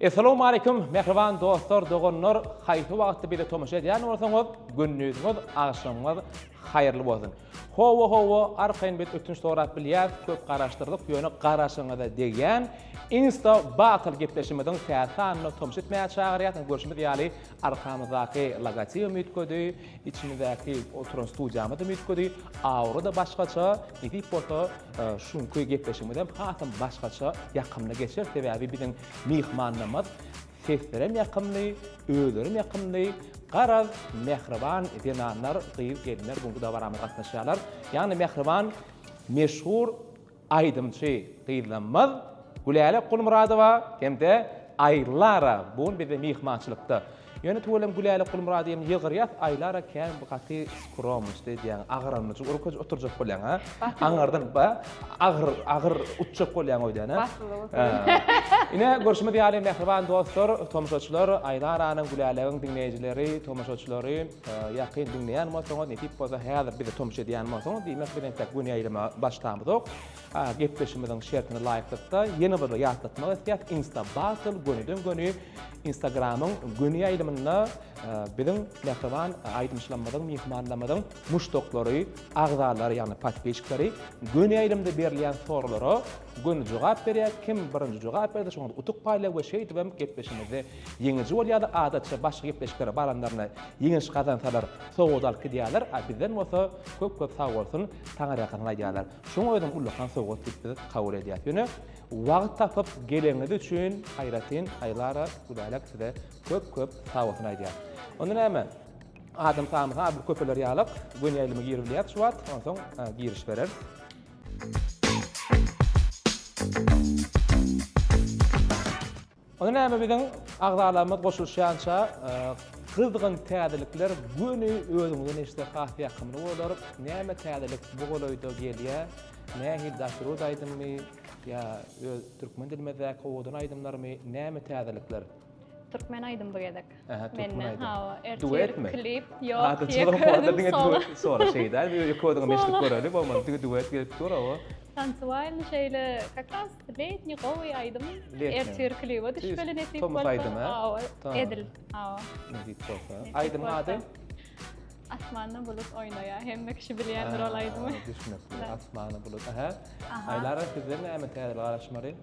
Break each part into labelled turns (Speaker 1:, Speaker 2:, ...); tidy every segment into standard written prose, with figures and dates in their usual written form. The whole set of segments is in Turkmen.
Speaker 1: Essalawmaleýkum mähriban dostlar, doganlar, haýsy wagtda bize tomaşa edýän bolsaňyz, gündiziňiz, agşamyňyz haýyrly bolsun. Hawa, hawa, arkaýyn biz ötünç sorap bilýäris, köp garaşdyrdyk, ýöne garaşyňyza degýän Insta Battle gepleşigimiziň täze sanyna tomaşa etmäge çagyrýas. Görşümiz ýaly, arkamyzdaky logotibem üýtgedi, içimizdäki oturan studiýamyzam üýtgedi, aura-da başgaça, nesip bolsa, Şuňky gepleşigimizem hasam başgaça ýakymly geçer, sebäbi biziň myhmanlarymyz seslerem ýakymly, özlerem ýakymly, garaz, mähriban zenanlar, gyz-gelinler bu günki dabaramyza gatnaşýarlar. Ýagny mähriban meşhur aýdymçy gyzlarymyz Gülälek Gulmyradowa hem-de Aýlara bu gün bizde myhmançylykda. Ýöne tüweleme Gülälek Gulmyrady hem ýygyrýas Aýlara kän bu gaty skromnyçda edýäň agramlyjyk urkaç oturjak bolýaň ha aňyrdan ba agyr agyr uçjak bolýaň öýdýän ha Ine görşümiz ýaly mähriban dostlar tomaşaçylar Aýlaranyň Gülälegiň diňleýjileri tomaşaçylary ýakyn diňleýän bolsaňyz nesip bolsa häzir bize tomaşa edýän bolsaňyz diýmek biz entek göni ýaýlyma başlamyzok Gepleşigimiziň şertine laýyklykda ýene bir ýatlatmak isleýäs, Insta Battle gönüden-göni Instagramyň göni ýaýlymynda biziň mähriban aýdymçylarymyzyň, myhmanlarymyzyň muşdaklary, agzalary, ýagny podpisçikleri göni ýaýlymda berilýän soraglara göni jogap berýär. Kim birinji jogap berse, şoňa utuk paýlaýar we şeýdibem gepleşigimizde ýeňiji bolýarlar. Adatça başga gepleşiklere baranlarynda ýeňiş gazansalar, sowgat alyp gidýärler, a bizden bolsa köp-köp sag bolsun, taňyrýalkasyn aýdýarlar. Şoň özem ullakan sowgat diýip biz kabul edýäs. Ýöne wagt tapyp geleniňiz üçin aýratyn Aýlara Gülälek size köp köp sagbolsun aýdýas. Onda näme? Adam sany ha bir köpeler ýalyk göni ýaýlyma giribilýäs şu wagt. Onsoň giriş bereris. Onda näme biziň agzalarymyz goşulyşýança gyzgyn täzelikler göni özüňizden eşitsek has ýakymly bolar. Näme täzelik bu golaýda gelýä? Nähili daşary ýurt aýdymmy ýa öz türkmen dilimizdäki owadan aýdymlarmy? Näme täzelikler?
Speaker 2: Türkmen aýdym bu gezek.
Speaker 1: Aha, türkmen
Speaker 2: Mende
Speaker 1: aýdym.
Speaker 2: hawa, ertir
Speaker 1: Duetmi?
Speaker 2: klip ýok,
Speaker 1: Adatça
Speaker 2: ýeke
Speaker 1: bolanda
Speaker 2: özüm
Speaker 1: diňe
Speaker 2: solo.
Speaker 1: duet, solo şeýdä, ýeke özüňem eşidip
Speaker 2: Solo.
Speaker 1: göreli, bolmasa diňe duet gelip dur, hawa.
Speaker 2: Tansuwaýyn şeýle kak raz letniý gowy aýdym.
Speaker 1: Letniý.
Speaker 2: Ertir kliba düşmeli nesip
Speaker 1: Tomus
Speaker 2: bolsa.
Speaker 1: aýdymy, a?
Speaker 2: Hawa,
Speaker 1: Tamam.
Speaker 2: edil. Hawa.
Speaker 1: Nesip bolsa.
Speaker 2: Nesip
Speaker 1: Aýdymyň
Speaker 2: bolsa.
Speaker 1: ady?
Speaker 2: Asmanda bulut oýnaýar. Hemme kişi bilýändir ol aýdymy.
Speaker 1: Düşnükli.
Speaker 2: Da.
Speaker 1: Asmanda bulut. Aha.
Speaker 2: Aha.
Speaker 1: Aýlara sizden näme täzelik garaşmaly?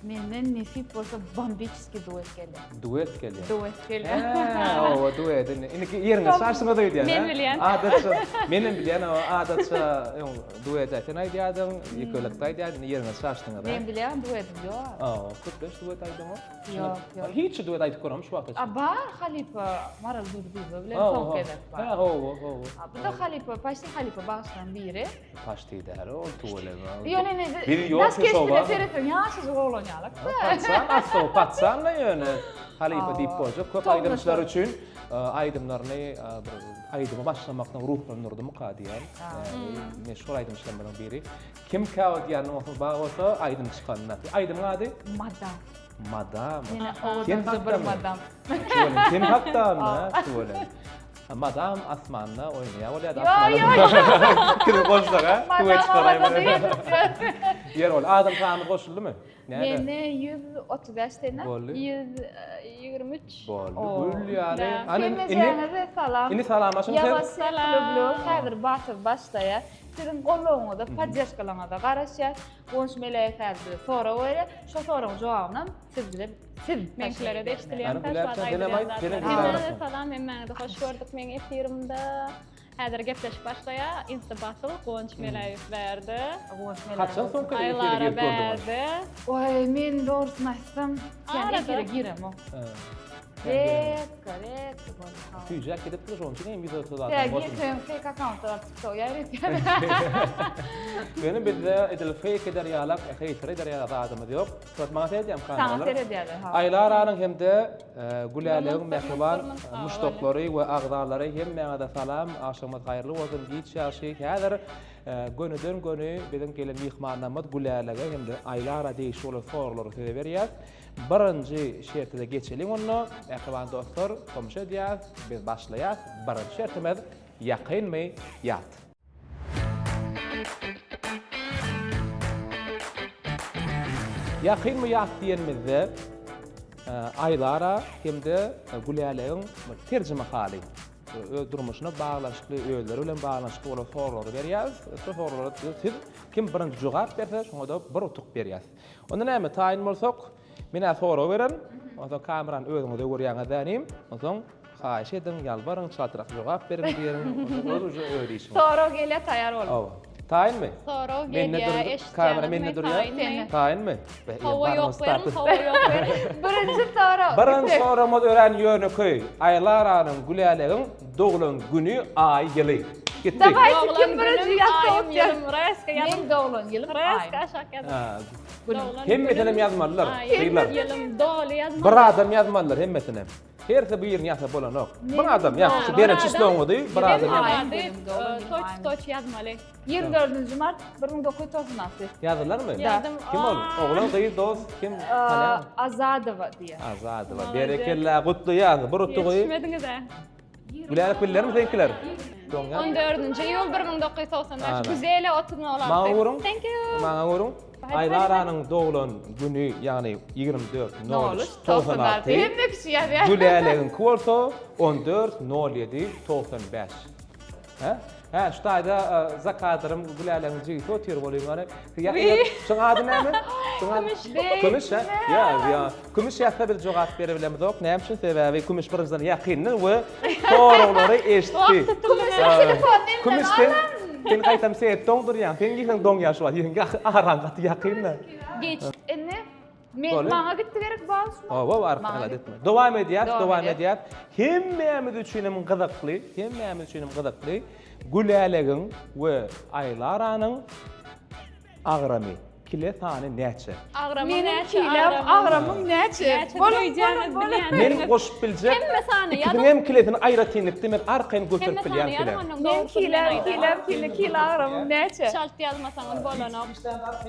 Speaker 3: Menden nesip bolsa bombiçeskiý duet gelýär.
Speaker 1: Duet gelýär.
Speaker 3: Duet gelýär.
Speaker 1: Hä, owa duet indi. Indiki ýeriňe çaşdyňyz öýdýän.
Speaker 2: Men bilýän.
Speaker 1: Adatça men hem bilýän, owa adatça öň duet sen aýdýardyň, ýekelikde aýdýardyň, indi ýeriňe çaşdyňyz.
Speaker 3: Men bilýän duetim ýok.
Speaker 1: Hawa, köplenç duet aýdyňok.
Speaker 3: Ýok, ýok.
Speaker 1: Hiç duet aýdyp göremok şu wagta
Speaker 3: A
Speaker 1: çenli.
Speaker 3: bar halypa Maral Durdyýewa bilen soňky gezek bar.
Speaker 1: Hä, owa, owa.
Speaker 3: Bu-da halypa, paçti halypa bagşylaryň biri.
Speaker 1: Paşti däl ol tüweleme.
Speaker 3: Ýöne indi
Speaker 1: Biz ýok
Speaker 3: daş keşbine
Speaker 1: şowa.
Speaker 3: seretseň ýaşajyk oglan ýalak-da.
Speaker 1: Patsan asla patsan-da ýöne halypa diýip boljak. Köp
Speaker 3: Toňňa
Speaker 1: aýdymçylar
Speaker 3: şol.
Speaker 1: üçin e, aýdymlaryny e, bir aýdyma başlamakdan ruhlandyrdymy-ka diýen. E, Meşhur aýdymçylarymyzyň biri. Kimkä o diýen bolsa bar bolsa aýdym çykanda. Aýdymyň ady?
Speaker 3: Madam.
Speaker 1: Madam.
Speaker 3: Ýene
Speaker 1: Sen
Speaker 3: owadanja bir
Speaker 1: hakdamy?
Speaker 3: madam.
Speaker 1: Tüweleme. Sen hakdamy? ha? Tüweleme. Madam asmanda oýnaýar bolýar.
Speaker 3: Ýo, ýo, ýo.
Speaker 1: Kiri goşsak ha? Tüwe
Speaker 3: Madam
Speaker 1: çykaraýmaly.
Speaker 3: owadan diýip.
Speaker 1: Ýer ol. Adam sany goşuldymy? Näde?
Speaker 3: Mende 135 sene.
Speaker 1: Boldy.
Speaker 2: 123.
Speaker 1: Boldy.
Speaker 3: Oo.
Speaker 1: Gül ýaly.
Speaker 2: Da.
Speaker 1: Ana indi
Speaker 3: Hemmejeňize salam.
Speaker 1: indi salamlaşyň
Speaker 3: Ya
Speaker 1: sen.
Speaker 3: was
Speaker 2: Salam.
Speaker 3: lublю. Häzir batyr başlaýar. Siziň goldawyňyza, podderžkalaryňyza garaşýar. Goňşy Meleýew häzir bize sorag berýär. Şo soragyň jogabynam siz bize siz
Speaker 2: Meňkilere de eşidilýän
Speaker 1: Ana, Gülälek
Speaker 2: taşlap
Speaker 1: senem aýt,
Speaker 2: aýdylýan
Speaker 1: senem
Speaker 2: zatlar.
Speaker 1: Gülälek.
Speaker 2: Hemmäňize salam, hemmäňizi hoş gördük meň efirimde. Häzir gepleşik başlaýar. Insta battle Guwanç Meläýew bärde.
Speaker 3: Guwanç Meläýew.
Speaker 1: Haçan soňky efire
Speaker 2: Aýlara
Speaker 1: girip gördüňiz?
Speaker 2: bärde.
Speaker 3: Oý, men dogrusyny aýtsam, kän
Speaker 2: Arada.
Speaker 3: efire giremok.
Speaker 1: Ha.
Speaker 3: Redko, redko bolýar.
Speaker 1: Süýjäp gidipdir şonuň üçin hem 130
Speaker 3: Tä
Speaker 1: adam goşuldy.
Speaker 3: girsem fake akkauntlar alyp TikTok ýaýratýar.
Speaker 1: Ýöne bizde edil fake eder ýalak, hater eder ýalak zadymyz ýok. Şuwagt maňa seredýämi
Speaker 3: Saňa
Speaker 1: kameralar?
Speaker 3: seredýärler ha.
Speaker 1: Aýlaranyň hem-de Gülälegiň mähriban
Speaker 2: Muşdaklary
Speaker 1: muşdaklary we agzalary hemmäňize salam, agşamyňyz haýyrly bolsun, giç ýagşy. Häzir gönüden-göni biziň gelen myhmanlarymyz Gülälege hem-de Aýlara degişli bolan soraglary size berýäs. Birinji şertede geçeliň onda, mähriban dostlar, tomaşa edýäs, biz başlaýas. Birinji şertimiz ýakynmy, ýat? Ýakynmy ýat diýenimizde. Aýlara hem-de Gülälegiň bir terjimehaly, öz durmuşyna baglanyşykly, özleri bilen baglanyşykly bolan soraglary berýäris. Şo soraglara siz kim birinji jogap berse, şoňa-da bir utuk berýäris. Onda näme, taýyn bolsak, men-ä sorag bererin, onsoň kamerany özüňize görýäňiz dänim, onsoň haýyş ediň, ýalbaryň, çaltrak jogap beriň diýerin, onsoň ol uje öz işiňiz.
Speaker 3: Sorag gelýär, taýýar boluň.
Speaker 1: Hawa. Taýynmy?
Speaker 2: Sorag
Speaker 1: Mende
Speaker 2: gelýär,
Speaker 1: durdy, kamera
Speaker 2: eşitýäňizmi,
Speaker 1: mende durýar.
Speaker 2: taýynmy?
Speaker 1: Taýynmy?
Speaker 2: Hawa ýok beriň, hawa ýok beriň.
Speaker 3: Birinji sorag.
Speaker 1: Birinji soragymyz örän ýönekeý. Aýlaranyň, Gülälegiň doglan güni, aýy, ýyly. Gitdik.
Speaker 3: Dawayçy kim
Speaker 2: Doglan
Speaker 3: birinji
Speaker 2: günüm,
Speaker 3: ýazsa
Speaker 2: aýym,
Speaker 3: utýar.
Speaker 2: ýylym, reska ýazyň.
Speaker 3: Meň doglan ýylym,
Speaker 2: Reska
Speaker 3: aýym.
Speaker 2: aşak ýazyň.
Speaker 1: Ha,
Speaker 2: Doglan
Speaker 1: Hemmesinem
Speaker 2: günüm,
Speaker 1: ýazmalylar,
Speaker 2: aýym,
Speaker 1: gyzlar.
Speaker 2: ýylym doly ýazmaly.
Speaker 1: Bir adam ýazmalylar hemmesinem. Hersi birini ýazsa bolanok. Bir adam ýaz, şu
Speaker 2: Bir
Speaker 1: beren
Speaker 2: adam-
Speaker 1: çisloňyzy bir adam
Speaker 2: Bir
Speaker 1: ýaz.
Speaker 2: ady,
Speaker 3: Günüm, doglan günüm,
Speaker 2: toç
Speaker 3: aýym.
Speaker 2: toç ýazmaly.
Speaker 3: 24 mart 1996.
Speaker 1: Ýazdylarmy?
Speaker 2: Ýazdym.
Speaker 1: Kim ol? Oglan, gyz, dost, kim? Tanýaňmy?
Speaker 3: Azadowa diýýär.
Speaker 1: Azadowa.
Speaker 2: Molodec.
Speaker 1: Berekella, gutlaýas. Bir utugy.
Speaker 2: Ýetişmediňiz-ä.
Speaker 1: Gülälek billermi seňkiler? Doňýar.
Speaker 2: 14-nji iýul 1995.
Speaker 1: Ana.
Speaker 2: Güzele 30.06.
Speaker 1: Maňa görüň.
Speaker 2: Thank you.
Speaker 1: Maňa görüň. Aýlaranyň doglan güni, ýagny 24 03 96.
Speaker 3: Hemme kişi ýazýar.
Speaker 1: Gülälegiňki bolsa 14 07 95. Hä? Hä, şu taýda e, za kadrym Gülälegiň jigisi otyr bolýan gany. Şuň ady näme? Şuň ady
Speaker 3: Kümüş.
Speaker 1: Kümüş, hä? Ýa, ýa. Kümüş ýazsa biz jogap bere bilemizok. Näme üçin? Sebäbi Kümüş birinjiden ýakyndy we soraglary eşitdi.
Speaker 3: Kümüşiň telefonyny elinden
Speaker 1: Kümüş sen sen gaýtam seýet doňdurýaň. Sen ýygyň doňýar şu wagt. Ýygyň araň gaty ýakynda.
Speaker 2: Geç.
Speaker 3: Indi men
Speaker 1: Boldy.
Speaker 3: maňa gitdi gerek bal şuna.
Speaker 1: Hawa, arkaň
Speaker 3: Maňa
Speaker 1: alada etme. Dowam edýäs,
Speaker 3: Dowam
Speaker 1: dowam
Speaker 3: edýäs.
Speaker 1: edýäs. Hemmämiz üçin hem gyzykly, hemmämiz üçin hem gyzykly Gülälegiň we Aýlaranyň agramy, kile sany näçe?
Speaker 2: Agramyň
Speaker 3: Meniň
Speaker 2: näçe?
Speaker 3: kilem,
Speaker 2: Agramyň
Speaker 3: agramym näçe?
Speaker 2: Näçe
Speaker 3: Boluň,
Speaker 2: duýýaňyz
Speaker 3: boluň, boluň.
Speaker 2: bilýän.
Speaker 1: Men goşup biljek
Speaker 2: Hemme sany ýazyň.
Speaker 1: ikisiniň kilesini aýratynlykda men arkaýyn göterip
Speaker 2: Hemme sany
Speaker 1: bilýän
Speaker 2: ýazyň
Speaker 1: kile.
Speaker 2: ondan
Speaker 3: Men
Speaker 2: dogrusyny
Speaker 3: kilem,
Speaker 2: men aýdaryn.
Speaker 3: kilem, kile, kile agramym näçe?
Speaker 2: Çalt ýazmasaňyz bolanok.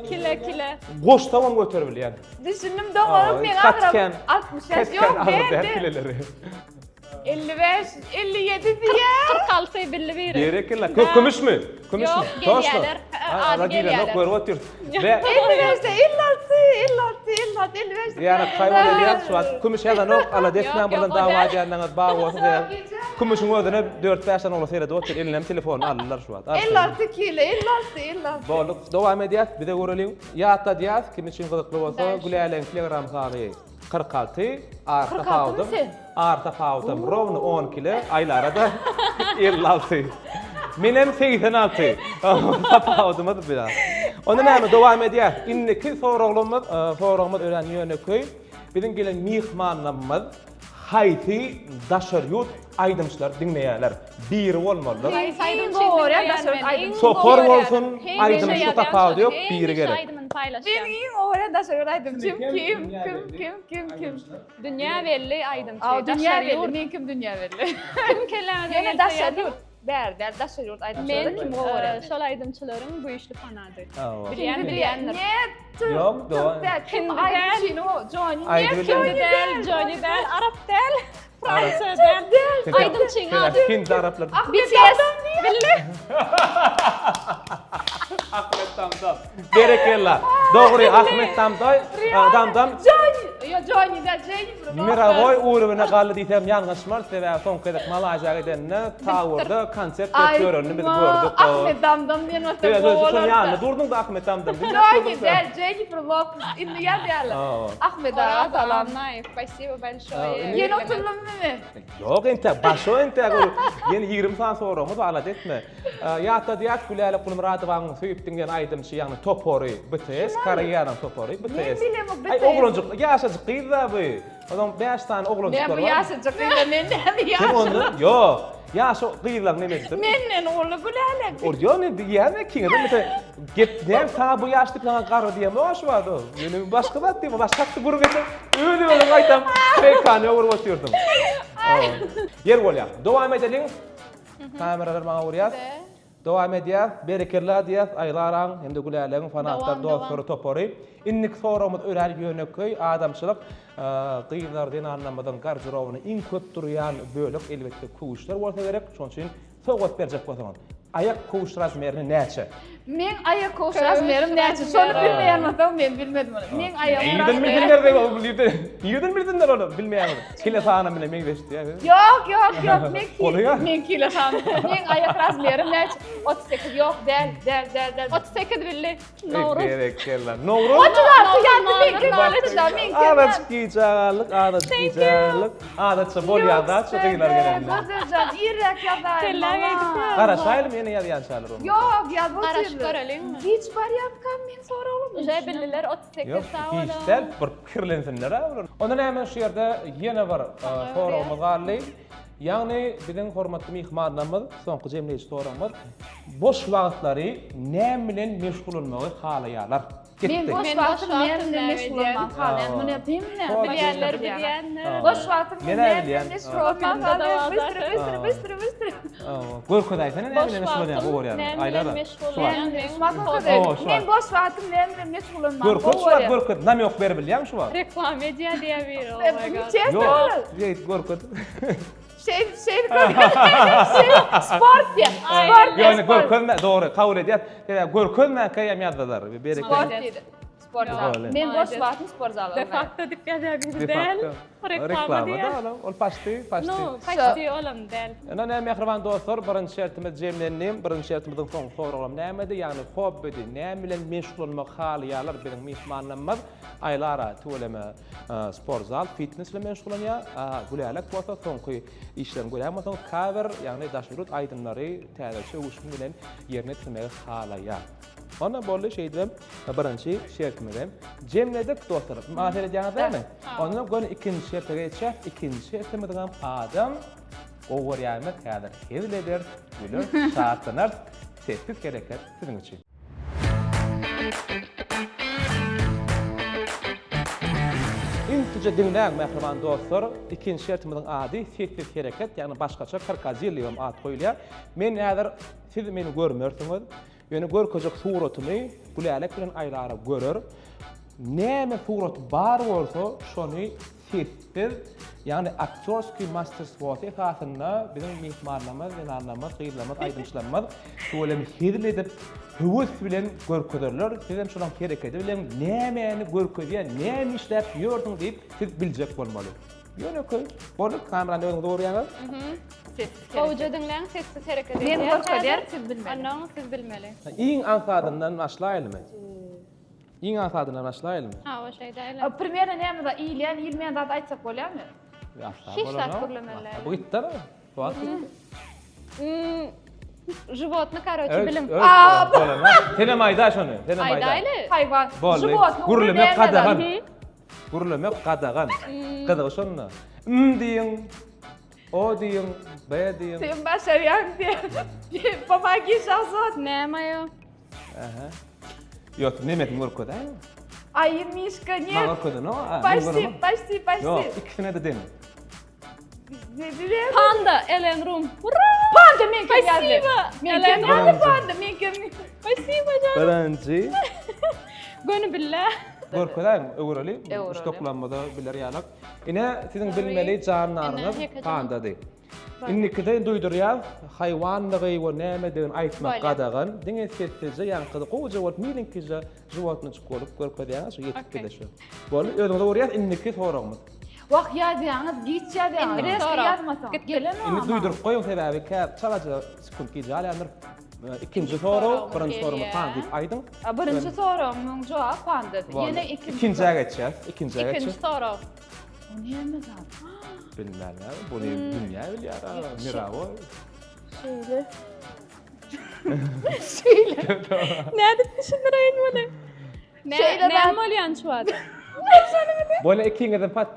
Speaker 2: Kile kile.
Speaker 1: Goşsagam göterip bilýän.
Speaker 3: Düşündim doňalyp meň
Speaker 1: Gaty
Speaker 3: agramym
Speaker 1: kän-
Speaker 3: 65
Speaker 1: gaty
Speaker 3: ýok
Speaker 1: kän agyr däl
Speaker 3: däl.
Speaker 1: kileleri.
Speaker 3: 55, 57 diýýär.
Speaker 2: 46 billi biri.
Speaker 1: Berekella. Kö kümüşmi? Kümüşmi?
Speaker 2: Ýok, gelýärler.
Speaker 1: Ha,
Speaker 2: Ady gelýärler.
Speaker 1: Görüp otyrys. Ve
Speaker 3: 55-de 56, 56, 56, 55.
Speaker 1: Ýa kaýbol edýär şu wagt. Kümüş ýazanok, ala desmän buradan dawa edýänleriňiz bar bolsa diýär. Kümüşiň özüne 4-5 sany oglan seredip otyr, elinden telefonyny aldylar şu wagt.
Speaker 3: 56 kilo, 56, 56.
Speaker 1: Bolduk. Dowam edýäs, bize göreliň. Ýatladýas, kim üçin gyzykly bolsa, Gülälegiň Telegram sany 46, ar tapawudam, ar tapawudam rowny 10 kile, Aýlara-da 56. Menem 86. Tapawudymyz biraz. Onda näme, dowam edýäs. Indiki soraglymyz, soragymyz örän ýönekeý. Biziň gelen myhmanlarymyz Haýsy daşary ýurt aýdymçylary diňleýärler? Biri bolmalydyr.
Speaker 2: Haýsy aýdymçy
Speaker 3: Iň gowy
Speaker 2: diňleýän
Speaker 3: daşary ýurt
Speaker 2: men?
Speaker 3: aýdymçy.
Speaker 2: Iň
Speaker 1: Topar
Speaker 2: gowy
Speaker 1: bolsun,
Speaker 2: görýänim.
Speaker 1: aýdymçy
Speaker 2: Hemişe
Speaker 1: tapawudy ýok,
Speaker 2: ýazýan
Speaker 1: biri
Speaker 2: hemişe
Speaker 1: gerek.
Speaker 2: aýdymyny paýlaşýan.
Speaker 3: Meniň iň gowy görýän daşary ýurt aýdymçym kim? Kim? Kim? Kim? Kim?
Speaker 2: Dünýä belli aýdymçy.
Speaker 3: Aw, dünýä
Speaker 2: Daşary
Speaker 3: belli.
Speaker 2: ýurt.
Speaker 3: Men kim dünýä belli?
Speaker 2: Kim kelläňize
Speaker 3: Ýöne
Speaker 2: gelse
Speaker 3: daşary
Speaker 2: ýazyň.
Speaker 3: ýurt. Bär däl, daşary ýurt aýdymçylary
Speaker 2: Men
Speaker 3: kim gowy görýär?
Speaker 2: e, şol aýdymçylaryň güýçli fanady.
Speaker 1: Hawa.
Speaker 2: Bilýän bilýändir.
Speaker 3: Ne? Türk,
Speaker 1: Ýok,
Speaker 3: Türk
Speaker 1: dogan.
Speaker 3: däl. Kim
Speaker 2: Hindi däl.
Speaker 3: aýdymçyny o? Johnny
Speaker 1: Aýdyp
Speaker 3: Depp.
Speaker 1: bilen.
Speaker 2: Hindi däl, Johnny däl, arap däl, fransuz däl. Aýdymçyň ady.
Speaker 1: Hindi araplar.
Speaker 2: BTS. Bildi.
Speaker 1: Ahmet Damdam. Berekella. Dogry Ahmet Damday, Damdam.
Speaker 3: Johnny, ýa Johnny däl, Jennifer.
Speaker 1: Mirowoý ugruna galdy diýsem ýalňyşmarys, sebäbi soňky gezek Malaýziýa gidende Towerda konsert berip ýörenini biz gördük.
Speaker 3: Ahmet Damdam diýen bolsa
Speaker 1: Sen
Speaker 3: gowy
Speaker 1: şoň
Speaker 3: bolardy.
Speaker 1: ýanynda durduň-da Ahmet Damdam.
Speaker 3: Johnny däl, Jennifer Lopez. Indi ýazýarlar. Ahmet aga
Speaker 2: Oraz
Speaker 3: salam.
Speaker 2: Annaýew, spasibo bolşoýe.
Speaker 3: Ýene oturdymmy men?
Speaker 1: Ýok entek, başa entek ol. Ýene 20 sany soragymyz bar, alada etme. Ýatladýas Gülälek Gulmyradowanyň söýüp diňleýän aýdymçy, ýagny topary BTS, Koreýanyň topary BTS.
Speaker 3: Men bilemok BTS.
Speaker 1: Aý oglanjyk, ýaşajyk gyz-da bu. Onuň 5 sany oglanjyklary
Speaker 3: Men bu
Speaker 1: bar.
Speaker 3: ýaşajyk gyz-da men näme
Speaker 1: Sen
Speaker 3: ýaşajyk?
Speaker 1: onda ýok. Ýaş gyzlaryň nemesidir.
Speaker 3: Menden uly Gülälek.
Speaker 1: Ol ýok ne diýýän ikiňiz mesela gep näme saňa bu ýaş diýip saňa garry diýemok şu wagt. Ýöne başga zat diýme, başga hakda gürrüň etsem öz özüňi gaýtam peýkany öwrüp otyrsyň. Ýer bolýar. Dowam edeliň. Kameralar maňa urýar. Dowam edýär. Berekella diýýäs Aýlaraň hem-de Gülälegiň fanatlar dostlary topary. Indiki soragymyz örän ýönekeý. Adamçylyk gyzlar zenanlarymyzyň garderobyna iň köp durýan bölek elbetde köwüşler bolsa gerek. Şonuň üçin sowgat berjek bolsaňyz. Aýak köwüş razmerini näçe?
Speaker 3: Meň aýak köwüş razmerim näçe? Şony bilmeýän bolsaň men bilmedim ony. Meň aýagym
Speaker 1: Nirden bilsinler de ol nirden? Nirden bilsinler ony bilmeýän. Kile sany bilen meňzeş diýýär.
Speaker 3: Ýok, ýok, ýok. Men
Speaker 1: Bolýar.
Speaker 3: Men kile sany. Meň aýak razmerim näçe? 38 ýok, däl, däl, däl, däl.
Speaker 2: 38 billi. Nowruz.
Speaker 1: Berekella. Nowruz.
Speaker 3: 36 ýazdy men kim men kim?
Speaker 1: Azajyk gijä galdyk, azajyk gijä galdyk. Adatça bolýan zat şu gyzlar gelende.
Speaker 3: Gözeljan irräk ýazaýyn.
Speaker 2: Kellä geýdik.
Speaker 1: Garaşaýlym ýene ýazýançalar onda.
Speaker 3: Ýok, ýazyp
Speaker 2: Garaşyp
Speaker 3: otyrlar.
Speaker 2: göreliňmi?
Speaker 3: Giç barýarkam men soraglym.
Speaker 2: Uje bildiler 38
Speaker 1: Ýok,
Speaker 2: sag
Speaker 1: giç
Speaker 2: boluň.
Speaker 1: däl, bir pikirlensinler-ä olar. Onda näme şu ýerde ýene bir soragymyz galdy. Ýagny biziň hormatly myhmanlarymyz, soňky jemleýji soragymyz, boş wagtlary näme bilen meşgullanmagy halaýarlar?
Speaker 3: Men boş wagtym näme bilen meşgullanmagy halaýan, muny hemme
Speaker 2: bilýänler bilýänler.
Speaker 3: Boş wagtym näme bilen meşgullanmagy halaýan, bystro bystro bystro bystro.
Speaker 1: Görkezäýsene näme bilen meşgullanýan gowy görýän. Aýlara.
Speaker 3: Men boş wagtym näme bilen meşgullanmagy
Speaker 1: gowy görýän. Görkez şu wagt görkez, namýok beribilýäň şu wagt.
Speaker 2: Reklama edýär diýýär biri, oh my god.
Speaker 1: Ýok, görkez.
Speaker 3: Şeýdip, şeýdip görkezme. Sport diýýär. Sport diýýär.
Speaker 1: Ýöne görkezme, dogry, kabul edýär. Sebäbi görkezmänkä hem ýazdylar. Berekella.
Speaker 3: Sport diýdi. Sport zal. Men boş wagtym sport zala
Speaker 2: De facto diýip ýazýar biri däl. Reklama diýýär.
Speaker 1: Ol paçti, paçti.
Speaker 2: No, paçti olam däl.
Speaker 1: Ine näme mähriban dostlar, birinji şertimiz jemlendi. Birinji şertimiziň soňky soragam nämedi? Ýagny hobbidi, näme bilen meşgullanmak halaýarlar biziň myhmanlarymyz? Aýlara tüweleme Sport zal, fitnes bilen meşgullanýar. Gülälek bolsa soňky işlerini görýän bolsaňyz cover, ýagny daşary ýurt aýdymlary täzeçe öwüşgin bilen ýerine ýetirmegi halaýar. Onda boldy şeýdibem birinji şertimizi jemledik dostlar. Maňa seredýäňiz dälmi? Onda göni ikinji şerte geçýäs. Ikinji şertimiziň hem adam gowy görýänimiz häzir hezil ederis, güleris, şatlanarys. Sessiz hereket siziň üçin. Ünsüje diňläň, mähriban dostlar! Ikinji şertimiziň ady sessiz hereket, ýagny başgaça krokodil diýibem at goýulýar. Men häzir siz meni görmersiňiz, ýöne görkezjek suratymy Gülälek bilen Aýlara görer. Näme surat bar bolsa, şony Sessiz, ýagny aktýorskiý masterstwosy esasynda biziň myhmanlarymyz, zenanlarymyz, gyzlarymyz, aýdymçylarymyz tüweleme hezil edip, höwes bilen görkezerler. Siz hem şolaryň herekedi bilen nämäni görkezýär, näme işläp ýörsüň diýip, siz biljek bolmaly. Ýönekeý. Boldy, kamerany özüňiz görýäňiz.
Speaker 2: Gowuja diňläň, sessiz hereket
Speaker 3: Men
Speaker 2: edýär.
Speaker 3: görkezýän, siz bilmeli.
Speaker 2: Onnoň siz bilmeli.
Speaker 1: Iň aňsadyndan başlaýalymy? Iň aňsadyndan başlaýalymy?
Speaker 2: Hawa, şeýdäýeli.
Speaker 3: Primerno näme zat iýilýän, iýilmeýän zat aýtsak bolýarmy?
Speaker 2: Hiç zat gürlemeli däl.
Speaker 1: Bu gitdi ara. Wagt gitdi.
Speaker 2: Životny karoçe bilim.
Speaker 1: Senem aýdaý şony. Senem aýdaý.
Speaker 2: Aýdaýly.
Speaker 3: Haýwan.
Speaker 1: Boldy. Gürlemek gadagan. Gürlemek gadagan. Gyzygy şonda. M diýiň. O diýiň, B diýiň.
Speaker 3: Sen başarýaň diýen. Pomagi Şahzod.
Speaker 2: Näme aýo?
Speaker 1: Aha. Ýok, nemesini görkezäý.
Speaker 3: Aý, Mişka, ne?
Speaker 1: Maňa görkezene o.
Speaker 3: Почти, почти, почти.
Speaker 1: Ýok, ikisine de deň.
Speaker 2: Panda, Elen Rum. Ura!
Speaker 3: Panda men kim ýazdy?
Speaker 2: Spasibo.
Speaker 3: Men kim ýazdy panda? Men kim?
Speaker 2: Spasibo jan.
Speaker 1: Birinji.
Speaker 2: Göni bille.
Speaker 1: Görkezäýiň, öwreli. Muşdaklarymyza biler ýalak. Ine, siziň bilmeli jandaryňyz pandady. Indikide duýdurýas, haýwandygy we nämedigini aýtmak gadagan. Diňe sessizje ýaňkydy gowuja bolup mileňkije životnyjyk bolup görkezýäňiz şu ýetip bize şu. Boldy, özüňize görýäs indiki soragymyz.
Speaker 3: Wah ýazýaňyz giç ýazýaňyz reski ýazmasaň gelenok.
Speaker 1: Indi duýduryp goýuň sebäbi kä çalaja sekunt gijä alýandyr. Ikinji sorag, birinji soragymyz panda diýip aýdyň.
Speaker 3: Birinji soragymyň jogaby panda. Ýene ikinji.
Speaker 1: Ikinjä geçýäs, ikinjä geçýäs.
Speaker 2: Ikinji sorag.
Speaker 3: O näme zat?
Speaker 1: Bilmän, buny dünýä bilýär, mirawoý.
Speaker 3: Şeýle. Şeýle.
Speaker 2: Nädip düşündireýin muny?
Speaker 3: Şeýle
Speaker 2: Näme bolýan şu wagt?
Speaker 1: Bolýa ikiňizem pat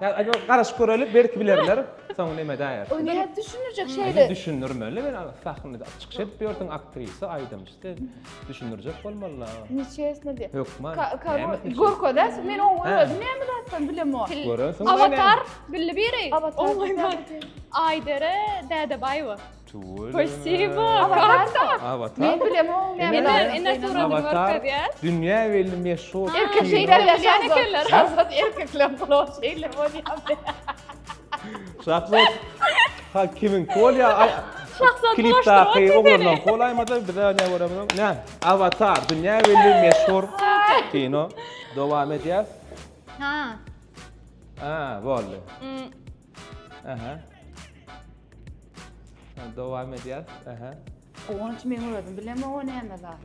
Speaker 1: garaşyp göreli, belki bilerler. Soň neme däýer.
Speaker 3: O nädip düşündirjek şeýle?
Speaker 1: Düşündirmeli men sahnada çykyş edip ýörsüň aktrisa, aýdymçy sen. Düşündirjek bolmaly.
Speaker 3: Niçesine diýip.
Speaker 1: Hökman.
Speaker 3: Görkezäs, men oňa özüm näme zatdan bilemok.
Speaker 1: Görensiň.
Speaker 2: Avatar bildi biri.
Speaker 3: Avatar.
Speaker 2: Oh my god. Aýdere Dädebaýewa.
Speaker 1: Tüweleme.
Speaker 2: Spasibo.
Speaker 3: Avatar.
Speaker 1: Avatar.
Speaker 3: Men bilemok näme.
Speaker 2: Ine, ine suratyny
Speaker 1: Avatar
Speaker 2: görkezýär.
Speaker 1: dünýä belli meşhur.
Speaker 3: Erkek
Speaker 1: kino.
Speaker 3: şeýle
Speaker 2: Bilýän ekenler.
Speaker 3: Şahzat erkekler bular şeýle bolýar.
Speaker 1: Şahzat ha kimiňki bolýar?
Speaker 2: Şahzat
Speaker 1: Klipdaky oglanlaň kolaýmada bize ne göremiz? Ne? Avatar dünýä belli meşhur kino. Dowam edýäs.
Speaker 2: Ha.
Speaker 1: Ha, boldy. Aha. Dowam edýäs. Aha.
Speaker 3: Guwanç men özüm bilemok o näme zat.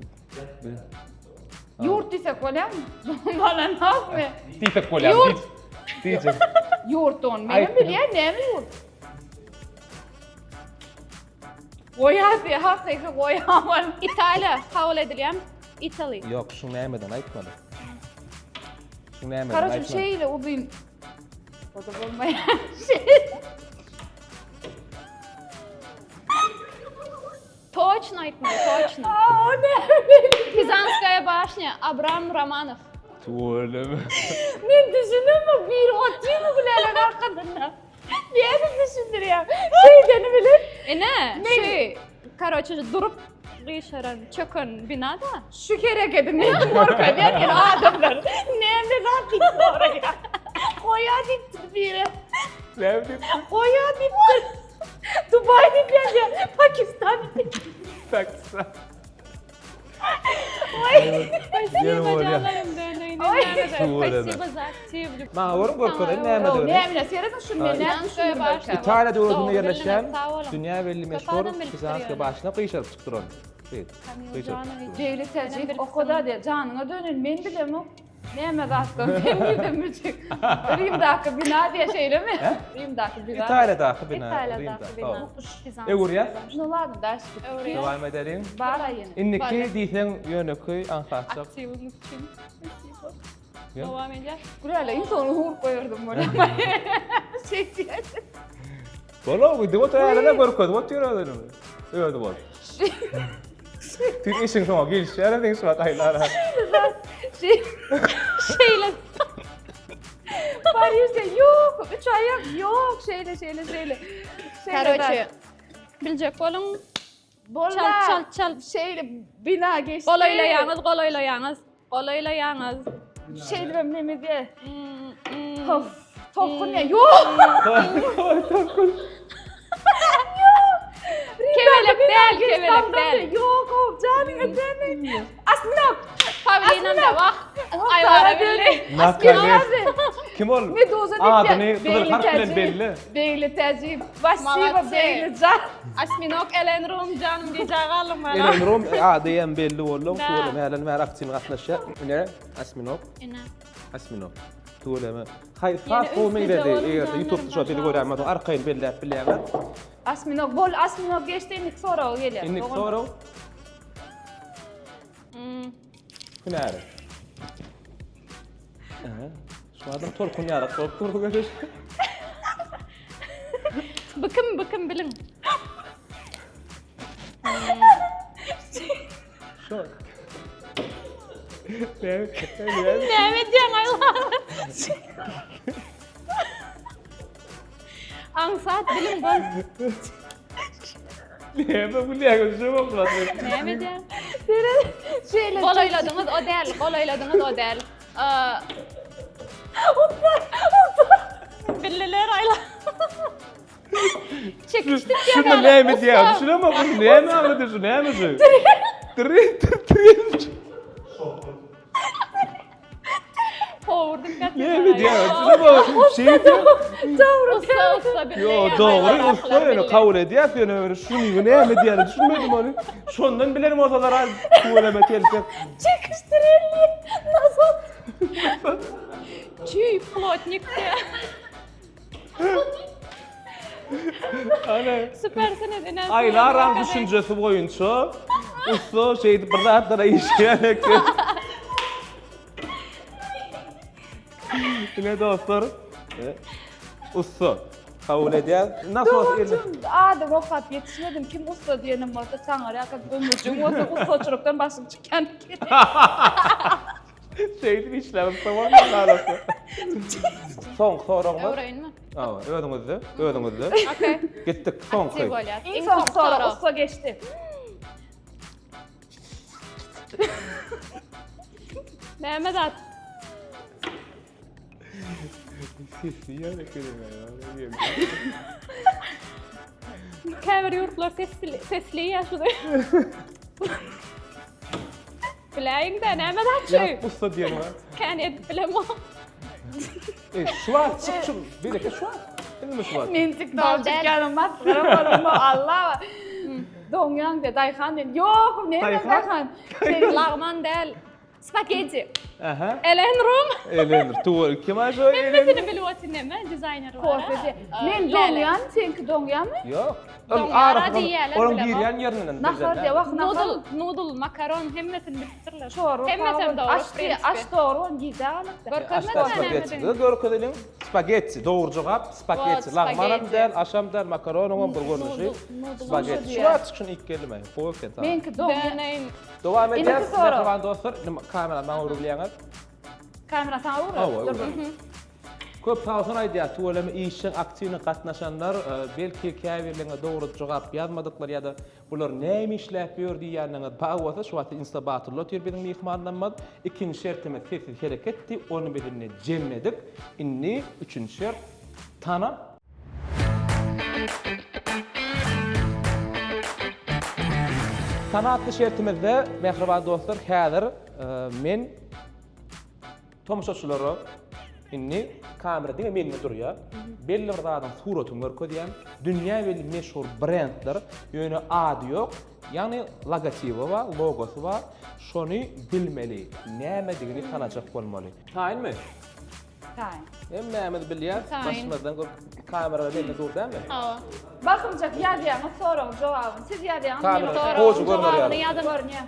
Speaker 3: Ýurt diýsek bolýarmy? Bolanokmy?
Speaker 1: Diýsek bolýar.
Speaker 2: Ýurt.
Speaker 1: Diýjek.
Speaker 3: Ýurt on. Menem bilýän näme ýurt. Goýa diýe, hakyky goýa.
Speaker 2: Italiýa kabul edilýär. Italy.
Speaker 1: Ýok, şu nämeden aýtmaly. Şu nämeden
Speaker 3: Karaçym
Speaker 1: aýtmaly.
Speaker 3: şeýle uzyn. O da bolmaýar.
Speaker 2: Toçno aýtmaly, toçno.
Speaker 3: Aa, o näme?
Speaker 2: Pizanskaýa başnýa, Abram Romanow.
Speaker 1: Tüweleme.
Speaker 3: Men düşünemok, biri otyrmy gülälek arkasynda. Nädip düşündirýär? Şeýdeni bilen.
Speaker 2: Ine, şu, karoçe, durup gyşaran, çöken bina-da.
Speaker 3: Şu hereketi men görkezýän ýene adamlar. Näme zat diýip soraýar. Goýa diýipdir biri.
Speaker 1: Näme diýipdir?
Speaker 3: Goýa diýipdir. Dubaý diýip ýazýar. Pakistan diýip.
Speaker 1: Pakistan.
Speaker 2: Spasibo janlarym döneýin. Spasibo za aktiw.
Speaker 1: Maňa görüň görkezen nämedigini.
Speaker 3: Näme serediň şuny men näme düşündirdim.
Speaker 1: Italiýa döwletinde ýerleşýän dünýä belli meşhur Pizanskiý başyna gyşaryp çykyp duran.
Speaker 3: Begli täjik okoda diýe janyňa döneýin men bilemok. Näme zatdan sen nirden biljek? Rimdaky bina diýe şeýlemi? Rimdaky bina.
Speaker 1: Italiýadaky bina.
Speaker 2: Italiýadaky bina.
Speaker 1: Öwürýär.
Speaker 3: No ladno, daş.
Speaker 2: Öwürýär.
Speaker 1: Dowam edeliň.
Speaker 3: Bar ýene.
Speaker 1: Indiki diýseň ýönekeý aňsatjak.
Speaker 2: Aktiwligiňiz üçin. Dowam edýär.
Speaker 3: Gülälä iň soňuna urup goýardym bolýar. Şeýdýär.
Speaker 1: Bola gidip otur älene görkezip otyr özüni. Özi bol. Tüý işiň şoňa gelişýär seň şu wagt aýlara.
Speaker 2: Şeýle.
Speaker 3: Parižde ýok, üç aýak ýok, şeýle şeýle şeýle.
Speaker 2: Karoçe, biljek boluň.
Speaker 3: Bolla.
Speaker 2: Çalt çalt çalt.
Speaker 3: Şeýle bina geçdi.
Speaker 2: Golaýlaýaňyz, golaýlaýaňyz. Golaýlaýaňyz.
Speaker 3: Şeýdibem neme diýe.
Speaker 2: Hmm, hmm.
Speaker 3: Of, tolkun ýa ýok.
Speaker 1: Tolkun.
Speaker 2: Kebelek däl, kebelek däl.
Speaker 3: Ýok, of, janyňa döneýin. Asmynak.
Speaker 2: Pawlinam da wah. Aýwara bildi.
Speaker 1: Nakales. Kim ol?
Speaker 3: Meduza diýip.
Speaker 1: Adyny gyzyl harp bilen belli.
Speaker 3: Begli Täjiýew. Spasibo Begli jan.
Speaker 2: Osminok Elen Rum janym gijä galdym bana.
Speaker 1: Elen Rum ady hem belli boldy. Tüweleme hälem bäri aktiw gatnaşýar. Ine Osminok.
Speaker 2: Ine.
Speaker 1: Osminok. Tüweleme. Haýsy has gowy meňzedi? Eger YouTube'da şo bizi görýän bolsaň arkaýyn belläp bilýäňiz.
Speaker 3: Osminok bol Osminok geçdi indiki soraga gelýär.
Speaker 1: Indiki sorag. Hünäri. Şu adam tolkun ýarak bolup durdy görüş.
Speaker 2: Bu kim, bu kim biliň.
Speaker 1: Şu.
Speaker 2: Näme edýäň aýla? Aňsat biliň bol.
Speaker 1: Näme gülýäňiz şu wagt?
Speaker 2: Näme edýäň?
Speaker 3: Şeýle
Speaker 2: Golaýladyňyz o däl, golaýladyňyz o däl. Bildiler aýla. Çekişdik ýa.
Speaker 1: Şunda näme diýýär? Düşünemok bu näme aňladýar şu näme şu? Tren tren.
Speaker 2: Howurdym gaty.
Speaker 1: Näme diýýär? Düşünemok. Şeýdip.
Speaker 3: Dogry.
Speaker 2: Ussa ussa bildi.
Speaker 1: Ýo dogry ussa ýöne kabul edýär ýöne bir şuny näme diýýär düşünmedim ony. Şondan bilen bolsalar az tüweleme telsek.
Speaker 3: Çekişdireli. Nasıl?
Speaker 2: Çüý plotnik diýýär.
Speaker 1: Ana.
Speaker 2: Süpersiniz ine.
Speaker 1: Aýlaram düşünjesi boýunça ussa şeýdip bir zatlara işleýän eken. Ine dostlar, e, ussa kabul edýär. Nasos
Speaker 3: Dogruçum ady okap ýetişmedim. Kim ussa diýenim bolsa çaňarýaka ömürjüň bolsa ussaçylykdan başyň çykýan eken.
Speaker 1: Şeýdip işläp ussa bolmaz arasy. Soňky soragymyz.
Speaker 2: Öwreýinmi?
Speaker 1: Awa, özüňizde, özüňizde.
Speaker 2: Okey.
Speaker 1: Gitdik, soňky.
Speaker 2: Aktiw bolýar.
Speaker 3: Iň soňky sorag ussa geçdi.
Speaker 2: Näme zat?
Speaker 1: Sesi ýa.
Speaker 2: Käbir ýurtlar sesli sesli ýa şuny. Biläýiň-dä, näme zat şu?
Speaker 1: Ýa ussa diýen bar.
Speaker 2: Kän edip bilemok.
Speaker 1: E, şu wagt çyk şu. Beýleki şu wagt. Indi şu wagt.
Speaker 3: Men TikTok çykýanym masgara boldum Allah. Doňýaň de daýhan diýen. Ýok, näme daýhan?
Speaker 2: Lagman däl. Spagetti.
Speaker 1: Aha.
Speaker 2: Elen Rum.
Speaker 1: Elen Rum. Kim aşo Elen?
Speaker 2: Hemmesini bilip otyr näme dizaýner bar.
Speaker 3: Kofe. Men doňýan, seňki doňýanmy?
Speaker 1: Ýok.
Speaker 2: Doňýara diýýärler.
Speaker 1: Onuň girýän ýerinden.
Speaker 3: Nahar diýe, wah nahar.
Speaker 2: Nudl, nudl, makaron hemmesini bilipdirler.
Speaker 3: Çorba.
Speaker 2: Hemmesem dogry.
Speaker 3: Aş diýe, aş dogry on gije galypdyr.
Speaker 2: Görkezmedi
Speaker 1: Görkezeliň. Spagetti dogry jogap. Spagetti. Lagmanam däl, aşam däl, makaronyňam bir görnüşi. Spagetti. Şu wagt çykyşyny ilk geldi men. Gowy eken.
Speaker 3: Meňki doňýan.
Speaker 1: Dowam edýäs, mähriban dostlar. Indi kamera maňa öwrülýäňiz.
Speaker 3: Kamera saňa öwrülýär.
Speaker 1: Köp sag bolsun aýdýar, tüweleme işjeň aktiwny gatnaşanlar, belki käbirleriňiz dogry jogap ýazmadyklar ýa-da bular näme işläp ýör diýýänleriňiz bar bolsa, şu wagtda Insta Battle otyr biziň myhmanlarymyz. Ikinji şertimiz sessiz hereketdi, ony biz indi jemledik. Indi üçünji şert, tana. Tana atly şertimizde mähriban dostlar häzir men Tomaşaçylara indi kamera diňe mende durýar. Belli bir zadyň suratyny görkezýän, dünýä belli meşhur brendler, ýöne ady ýok, ýagny logotibi bar, logosy bar. Şony bilmeli, nämedigini tanajak bolmaly. Taýynmy?
Speaker 3: Taýyn.
Speaker 1: Hemmämiz bilýäs, başymyzdan görüp kamera mende dur dälmi?
Speaker 2: Hawa.
Speaker 3: Bakymjak ýazýaňyz soragyň jogabyny. Siz ýazýaňyz, men
Speaker 1: Kamera gowy görner ýaly.
Speaker 3: Görünýär.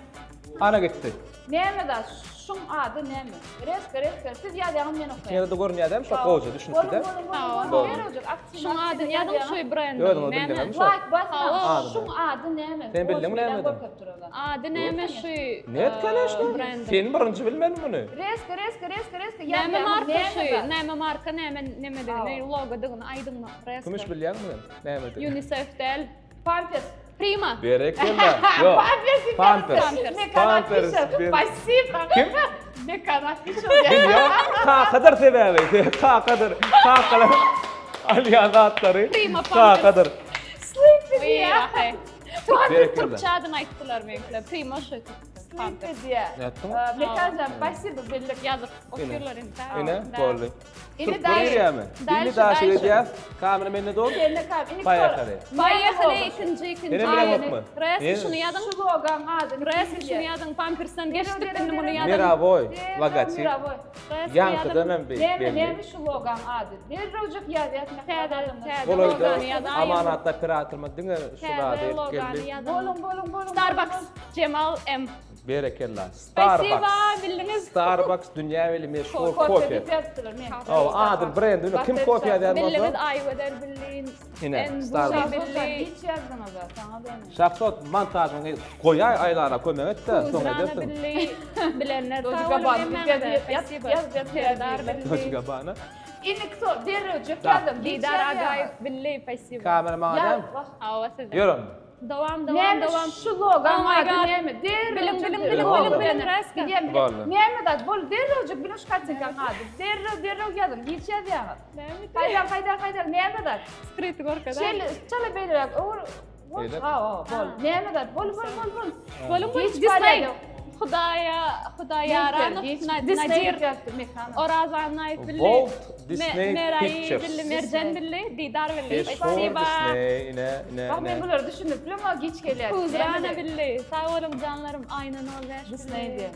Speaker 1: Ana gitdi.
Speaker 3: Näme zat? Şuň ady näme? Reska, reska. Siz ýazýaňyz, men okaýan.
Speaker 1: Ýene-de görünýär dämi şo gowja düşünipdi dä.
Speaker 2: Şuň adyny ýazyň şu brendiň.
Speaker 1: Özüňiz bildiňizmi şo?
Speaker 3: Laýk basmaň. Şuň ady näme?
Speaker 1: Sen bildiňmi nämedigini?
Speaker 2: Ady näme şu?
Speaker 1: Net koneşno. Sen birinji bilmeli muny.
Speaker 3: Reska, reska, reska, reska.
Speaker 2: Näme marka şu? Näme marka, näme nemedigini, logodygyny aýdyň. Reska.
Speaker 1: Kümüş bilýäňmi sen? Nämedigini?
Speaker 2: UNICEF däl.
Speaker 3: Pampers.
Speaker 2: Prima.
Speaker 1: Berekella. Ýok.
Speaker 3: Pampers.
Speaker 1: Pampers. Pampers.
Speaker 3: Spasibo.
Speaker 1: Kim?
Speaker 3: Mekan Akişow.
Speaker 1: Bilýän. Kakadyr sebäbi. Kakadyr. Kakalar alýan zatlary.
Speaker 2: Prima Pampers.
Speaker 1: Kakadyr.
Speaker 3: Sleepy diýýär.
Speaker 2: Pampers türkçe adyny aýtdylar meňkiler. Prima şu.
Speaker 3: Sleepy diýýär.
Speaker 1: Nätdiň?
Speaker 3: Mekanjan, spasibo bildik.
Speaker 2: Ýazyp otyrlar indi.
Speaker 1: Ine, boldy.
Speaker 3: Indi
Speaker 1: daşy. Indi daşy edýäs. Kamera mende dur.
Speaker 3: Sende kam. Indi
Speaker 1: Paýahaly.
Speaker 2: Paýahaly ikinji ikinji.
Speaker 1: Ene bilemokmy?
Speaker 2: Reski şuny ýazyň.
Speaker 3: Şu logaň adyny.
Speaker 2: Reski şuny ýazyň. Pampersden geçdik indi muny ýazyň.
Speaker 1: Miraboý logotip. Ýaňkydan hem beýik
Speaker 3: Näme
Speaker 1: belli.
Speaker 3: näme şu logaň ady? Derrewjik ýazýas
Speaker 2: Täze täze
Speaker 1: Golaýda
Speaker 2: logany ýazaýyň.
Speaker 1: Amanatda operatorymyz diňe şu zady edip geldi.
Speaker 3: Boluň boluň boluň.
Speaker 2: Starbucks Jemal M.
Speaker 1: Berekella.
Speaker 2: Spasiba,
Speaker 1: Starbucks.
Speaker 2: bildiňiz.
Speaker 1: Starbucks dünýä belli meşhur
Speaker 3: Kofe
Speaker 1: kofe.
Speaker 3: diýip ýazypdylar men.
Speaker 1: Hawa, ady brendi ýöne kim kofe ýazýan bolsa.
Speaker 2: Bildiňiz Aýgözel bildin.
Speaker 1: Ine,
Speaker 2: En
Speaker 1: Starbucks.
Speaker 2: bildi.
Speaker 3: Hiç ýazdyňyz saňa däne.
Speaker 1: Şahsot montažyňy goýaý Aýlara kömek et-de, soň
Speaker 2: Kuzrana
Speaker 1: edersiň.
Speaker 2: bildi. Bilenler
Speaker 3: Doji
Speaker 2: sag boluň
Speaker 3: Gabbana
Speaker 2: hemmäňize.
Speaker 3: ýaz,
Speaker 2: Spasiba.
Speaker 3: ýaz, ýaz,
Speaker 2: Serdar
Speaker 3: ýaz.
Speaker 2: bildi.
Speaker 1: Doji Gabbana.
Speaker 3: Indiki sor, derrewjik
Speaker 1: Da.
Speaker 3: ýazdyň.
Speaker 2: Didar Agaýew bildi. Spasiba.
Speaker 1: Kamera maňa
Speaker 3: Ýaz,
Speaker 1: dämi?
Speaker 3: wah.
Speaker 2: Hawa size.
Speaker 1: Ýör onda.
Speaker 2: Dowam, dowam,
Speaker 3: Näme
Speaker 2: dowam.
Speaker 3: şu logaň
Speaker 2: Oh my
Speaker 3: ady
Speaker 2: God.
Speaker 3: näme? Derrewjik.
Speaker 2: Biliň, biliň,
Speaker 1: biliň,
Speaker 3: derrew
Speaker 1: biliň,
Speaker 2: biliň, reska.
Speaker 3: Bilýän, bilýän.
Speaker 1: Boldy.
Speaker 3: Näme zat? Bol derrewjik biliň şu kartinkaň ady. Derrew, derrew ýazyň. Giç ýazýaňyz.
Speaker 2: Näme?
Speaker 3: Haýdan, haýdan, haýdan. Näme zat?
Speaker 2: Skriti görkezä.
Speaker 3: Şeýle, çala beýleräk. Öwür.
Speaker 1: Beýle?
Speaker 3: Hawa, bol. Näme zat? Bol, bol, bol, bol.
Speaker 2: Boluň bol.
Speaker 3: Giç
Speaker 2: Disney.
Speaker 3: barýar.
Speaker 2: Hudaýa, Hudaýaranov,
Speaker 3: Disney
Speaker 2: Nadir,
Speaker 3: ýazdy, Mekan.
Speaker 2: Oraz Annaýew bildi.
Speaker 1: Walt Disney
Speaker 2: Meraý
Speaker 1: Pictures.
Speaker 2: bildi, Merjen bildi, Didar bildi.
Speaker 1: Meşhur
Speaker 2: Spasiba.
Speaker 1: Disney, ine, ine,
Speaker 3: Bak men
Speaker 1: ine.
Speaker 3: bulary düşünip bilem, giç gelýär.
Speaker 2: Kuzrana bildi. Sag boluň janlarym, Aýna 05
Speaker 3: Disney
Speaker 2: bildi.
Speaker 3: diýen.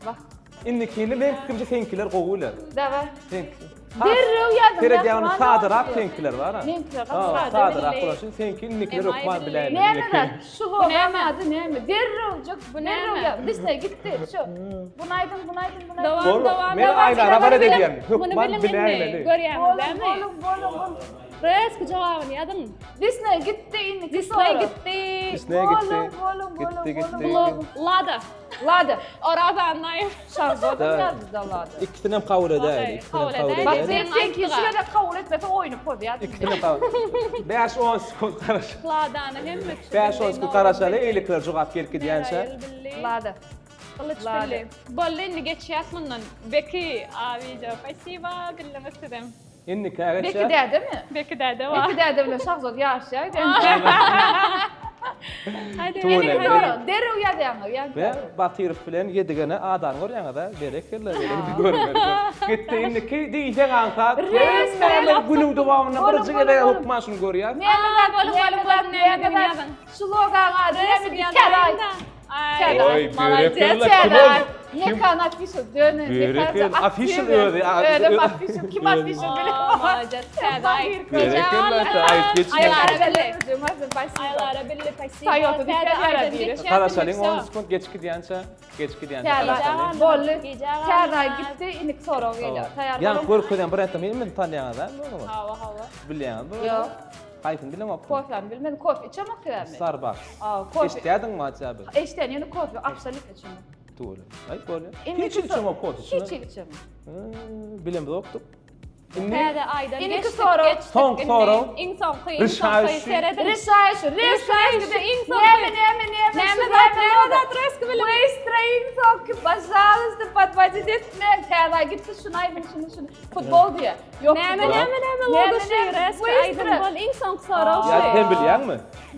Speaker 3: Bak.
Speaker 1: Indikini men pikrimçe seňkiler gowy biler.
Speaker 3: Dawa.
Speaker 1: Seňki.
Speaker 3: Derrew ýazdyň.
Speaker 1: Seredýän sadarak seňkiler bar ha.
Speaker 3: Meňkiler gaty
Speaker 1: sada. Sadarak bolan üçin seňki indikiler hökman biläýmeli.
Speaker 3: Näme zat? Şu logaň ady näme? Derrewjik.
Speaker 2: Bu näme?
Speaker 3: Disney gitti. Şu. Bunu aýdyň, bunu aýdyň, bunu aýdyň.
Speaker 2: Dowam, dowam,
Speaker 1: Men
Speaker 2: dowam.
Speaker 1: Aýnara habar edýän.
Speaker 2: Muny
Speaker 1: Hökman
Speaker 2: biliň indi.
Speaker 1: biläýmeli.
Speaker 2: Görýäňiz dämi?
Speaker 3: Boluň, boluň, boluň.
Speaker 2: Reski jogabyny ýazyň.
Speaker 3: Disney gitti indi.
Speaker 2: Disney gitti.
Speaker 1: Disney gitti.
Speaker 3: Boluň, boluň, boluň,
Speaker 1: Gitti, gitti.
Speaker 3: boluň.
Speaker 2: Lada.
Speaker 3: Lada.
Speaker 2: Oraz Annaýew.
Speaker 3: Şahzada ýazdy da Lada.
Speaker 1: Ikisini hem kabul edäýeli. Ikisini hem kabul
Speaker 3: Bak
Speaker 1: edäýeli.
Speaker 3: sen sen şu gezek kabul etmese oýny pozýar.
Speaker 1: Ikisini hem kabul. 5-10 sekund garaş.
Speaker 2: Ladany hemme kişi
Speaker 1: 5-10 sekund garaşaly, eýlekiler jogap gelip gidýänçä.
Speaker 3: Lada.
Speaker 2: Gylyç billi. Boldy indi geçýäs mundan. Beki a wideo. Spasiba bildiňiz sizem.
Speaker 1: Indikä geçýär.
Speaker 3: Beki dädemi?
Speaker 2: Beki däde bar.
Speaker 3: Beki däde bilen Şahzod ýaryşýar.
Speaker 2: Hadi
Speaker 1: Tüweleme.
Speaker 2: beni
Speaker 3: Sorag, derrew ýazýaňyz, ýazýaňyz.
Speaker 1: Ve Batyrow bilen Ýedigene adany görýäňiz-ä? Berekella, berekella. Görmeli. Gitdi indiki diýseň aňsat.
Speaker 3: Res,
Speaker 1: Hemmämiz günüň dowamynda
Speaker 3: Boluň,
Speaker 1: birinji gezek
Speaker 3: boluň, boluň.
Speaker 1: hökman şuny görýäs.
Speaker 3: Näme zat,
Speaker 2: Boluň,
Speaker 3: näme
Speaker 2: boluň,
Speaker 3: zat,
Speaker 2: boluň,
Speaker 3: näme
Speaker 2: näme
Speaker 3: zat?
Speaker 2: ýazyň.
Speaker 3: Şu logaň ady näme? Keray.
Speaker 1: Oý,
Speaker 2: Молодец.
Speaker 1: berekella. Kim
Speaker 3: Keray.
Speaker 1: ol? Kim?
Speaker 3: Mekan official döne.
Speaker 1: Berekella. Official özi.
Speaker 3: Özüm official. Kim official bilemok.
Speaker 2: Молодец. Täze.
Speaker 1: Berekella, aýt geçme.
Speaker 2: Aýlara billi.
Speaker 3: Aýlara
Speaker 2: Aýlara billi spasibo.
Speaker 3: Toyota
Speaker 2: Täze
Speaker 3: diýýär
Speaker 2: aýdan
Speaker 3: biri.
Speaker 2: geçýär.
Speaker 1: Garaşalyň 10 sekunt geç gidýänçä, geç gidýänçä
Speaker 3: Täze.
Speaker 1: garaşalyň.
Speaker 3: Boldy.
Speaker 2: Gijä
Speaker 3: Täze
Speaker 2: galmaz.
Speaker 3: gitdi, indiki sorag gelýär. Taýýar
Speaker 1: Ýa
Speaker 3: boluň.
Speaker 1: görkezýän bir ätim hemmesini tanýaňyz-a?
Speaker 2: Hawa, hawa.
Speaker 1: Bilýäňiz.
Speaker 3: Ýok.
Speaker 1: Haýsyny bileňok?
Speaker 3: Kofäni bilmedim. Kofe içemok sebäbi men.
Speaker 1: Starbucks.
Speaker 3: Aa, kofe.
Speaker 1: Eşitýärdiňmi haçaby?
Speaker 3: Eşitýän, ýöne kofe absolýut içemok.
Speaker 1: Tuwele. Aý bolýar.
Speaker 3: Indiki
Speaker 1: Hiç içemok kofe.
Speaker 3: Hiç içemok.
Speaker 1: Bilemzokdyk. Indi
Speaker 2: Täze aýdan
Speaker 3: Indiki
Speaker 2: geçdik,
Speaker 3: sorag.
Speaker 2: geçdik
Speaker 1: Soňky
Speaker 2: indi.
Speaker 1: sorag.
Speaker 2: Iň soňky, iň
Speaker 1: Rişaý
Speaker 2: soňky
Speaker 1: şu-
Speaker 2: seredin.
Speaker 3: Rişaý şu, rişaý şu,
Speaker 2: iň soňky.
Speaker 3: Näme, näme, näme,
Speaker 2: Näme
Speaker 3: şu
Speaker 2: zat, näme
Speaker 3: logo?
Speaker 2: zat, reski bilim.
Speaker 3: Bыстro iň soňky, пожалуйста, подводить etmäň. Täze aý gitdi, şuny aýdyň, şuny, şuny. Futbol diýýär. Ýok.
Speaker 2: Näme,
Speaker 3: futbol.
Speaker 2: näme, näme
Speaker 3: Näme,
Speaker 2: logo şu,
Speaker 3: näme,
Speaker 2: reski
Speaker 3: bыстro.
Speaker 2: aýdyň bol. Iň soňky sorag
Speaker 1: Ýa
Speaker 2: şu.
Speaker 1: sen bilýäňmi?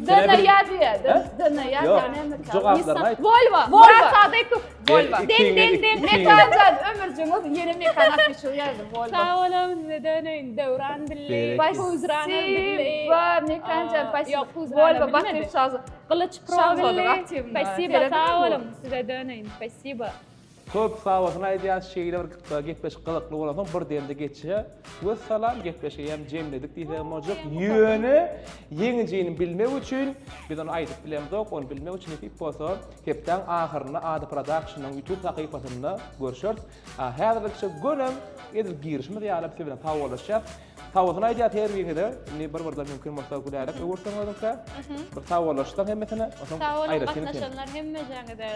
Speaker 3: Dana ýa diýýär. Dana ýa
Speaker 1: Ýok.
Speaker 3: diýýär, näme?
Speaker 1: Jogaplaryny aýt.
Speaker 2: Volvo.
Speaker 3: Volvo.
Speaker 2: Murat Sadykow.
Speaker 3: Volvo.
Speaker 2: Deň, deň, deň.
Speaker 3: Mekanjan ömürjiňiz ýene Mekan official ýazdy Volvo.
Speaker 2: Sag boluň size döneýin. Döwran billi. Huzrana billi.
Speaker 3: Spasibo Mekanjan spasibo.
Speaker 2: Ýok, Huzrana
Speaker 3: Volvo
Speaker 2: bilmedi.
Speaker 3: Batyr Şahzod.
Speaker 2: Gylyç Pro
Speaker 3: Şahzodyň
Speaker 2: billi.
Speaker 3: aktiwini
Speaker 2: Spasibo
Speaker 3: seredip
Speaker 2: sag
Speaker 3: bu.
Speaker 2: boluň size döneýin. Spasibo.
Speaker 1: Köp sag bolsun aýdýas şeýle bir gepleşik gyzykly bolansoň bir demde geçýär. Wessalam gepleşigi hem jemledik diýsegem boljak. Ýöne ýeňijini bilmek üçin biz ony aýdyp bilemzok, ony bilmek üçin nesip bolsa hepdäň ahyrynda Ada Productionyň YouTube sahypasynda görşeris. Häzirlikçe gönem edil girişimiz ýaly siz bilen sagbollaşýas. Sagbolsun aýdýas her biriňize. Indi bir-birden mümkin bolsa Gülälek öwürseň özüňkä. Bir sagbollaşsaň hemmesine, onsoň
Speaker 2: Sag boluň
Speaker 1: aýratyn sen.
Speaker 2: gatnaşanlar hemmejaňize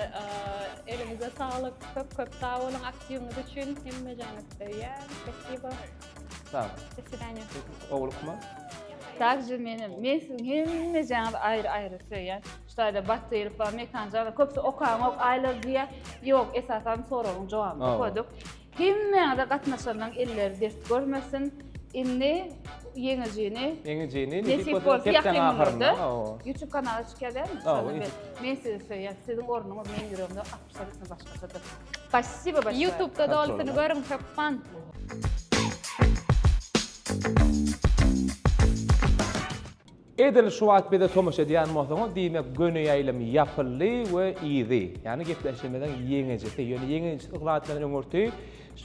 Speaker 2: eliňize saglyk köp köp sag boluň aktiwiňiz üçin hemmejaňizi söýýän spasibo
Speaker 1: Sag bol.
Speaker 2: Do swidaniýa.
Speaker 1: Ogulykma.
Speaker 3: Также menem men siziň hemmejaňizi aýry-aýry söýýän. Şu taýda Batyrow bar, Mekanjan bar. Köpüsi okaňok, aýlar diýýär. Ýok, esasan soragyň jogabyny okadyk. Hemmäňize gatnaşanlaň elleri dert görmesin. Indi ýeňijini
Speaker 1: Ýeňijini
Speaker 3: nesip bolsa ýakyn günlerde YouTube kanaly çykýar dälmi? Şonda men men sizi söýýän. Siziň ornuňyz meň ýüregimde absolýutno başgaçadyr. Spasibo bolşoýe.
Speaker 2: Youtube-da dolusyny görüň hökman.
Speaker 1: Edil şu wagt bize tomaşa edýän bolsaňyz, diýmek göni ýaýlym ýapyldy we yzy, ýagny gepleşigimiziň ýeňijisi. Ýöne ýeňijisi yglan etmeden öňürti,